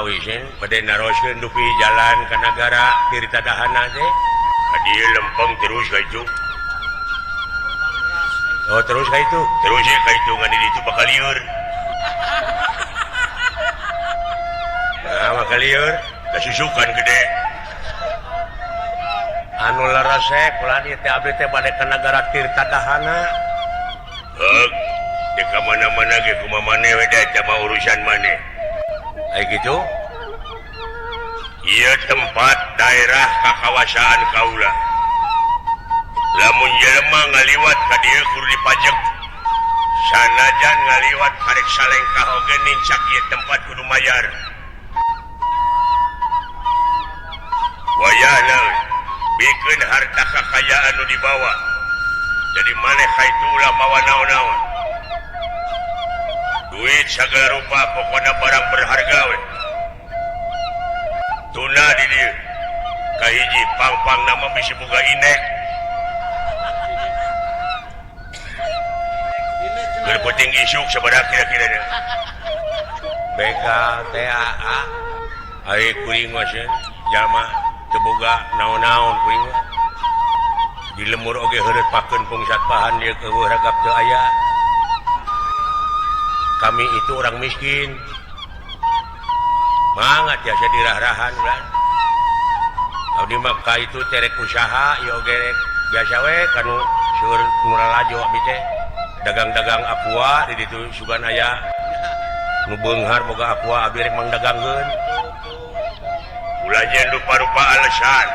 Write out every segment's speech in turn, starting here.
Ciawi sih bade naroskeun dupi jalan ka nagara Tirta Dahana teh ka dieu lempeng terus ka itu. Oh terus ka itu, terus ya ka itu ngan di ditu bakal lieur. Nah, bakal lieur, kasusukan gede. Anu larasek ulah ieu teh abdi teh bade ka nagara Tirta Dahana. Heuk, teu ka mana-mana ge kumaha maneh we da eta mah urusan maneh. Ai kitu? Ieu tempat daerah kakawasaan kaula. Lamun jelema ngaliwat ka dieu kudu dipajeg. Sanajan ngaliwat karek salengkah oge nincak ieu tempat kudu mayar. Wayahna bikeun harta kakayaan nu dibawa. Jadi maneh ka itu ulah mawa naon-naon. Duit sagala rupa pokona barang berharga we. Tuna di dieu. Kahiji pang-pang nama bisi boga inek. Keur penting isuk sabaraha kira-kira nya. Begal TAA ai kuring mah sieun jalma teu boga naon-naon kuring mah. Di lemur oge heureut pakeun pungsat bahan ieu keueuh ragap teu aya. Kami itu orang miskin. Mangga tiasa dirah-rahan kan. Abdi mah ka itu terek usaha ieu oge rek biasa we kanu seueur nu lalajo abdi teh. Dagang-dagang aqua di ditu sugan aya nu beunghar boga aqua abdi rek mangdagangkeun. Ulah nyeun rupa-rupa alasan.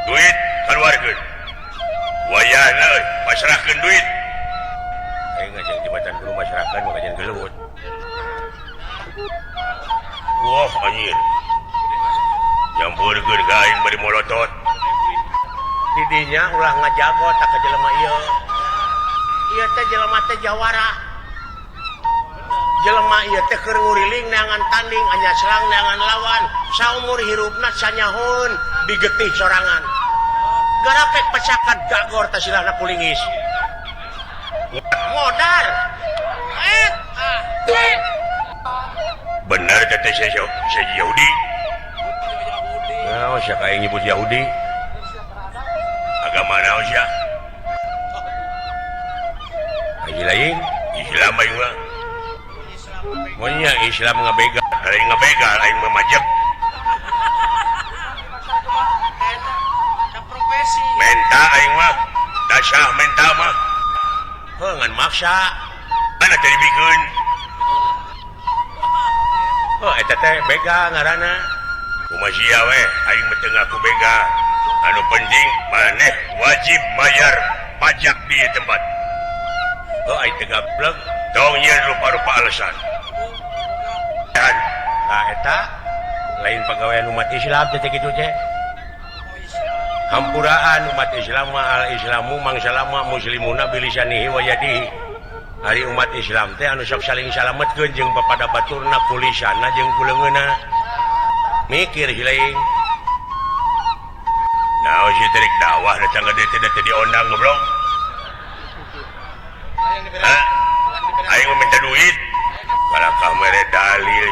Duit keluarkeun. Wayahna euy pasrahkeun duit. Aing ngajak jembatan kudu masyarakat mah kajian gelut. Wah anjir. Nyampeurkeun ka aing bari molotot. Didinya ulah ngajago tak ka jelema ieu. Ieu teh jelema teh jawara. Jelema ieu teh keur nguriling neangan tanding anya selang neangan lawan. Saumur hirupna sanyahoeun digetih sorangan. Garapek pecakan gagor teh silahna kulingis. Modar. Bener teh saya Yahudi. Nah, siapa yang nyebut Yahudi? Agama naon sia? Haji lain, Islam aing mah. Monya Islam ngabegal, lain ngabegal aing mah majek. Menta aing mah, dasah menta mah. Heuh ngan maksa. Mana teh dibikeun? Oh, eta teh begal ngaranna. Kumaha sia we, aing mah teu ngaku begal. Anu penting maneh wajib bayar pajak di tempat. Oh, aing teu gablek, tong nyeun rupa-rupa alasan. Dan nah eta lain pagawean umat Islam teh kitu teh. Hampuraan umat Islam mah al-Islamu mangsalama muslimuna bilisanihi wa yadihi. Ari umat Islam teh anu sok saling salametkeun jeung papada baturna kulisana jeung kuleungeuna. Mikir hileung. Naon sih tarik dakwah datang ka dieu teh teh diondang goblok. Hah? Aing mah minta duit. Kalakah mere dalil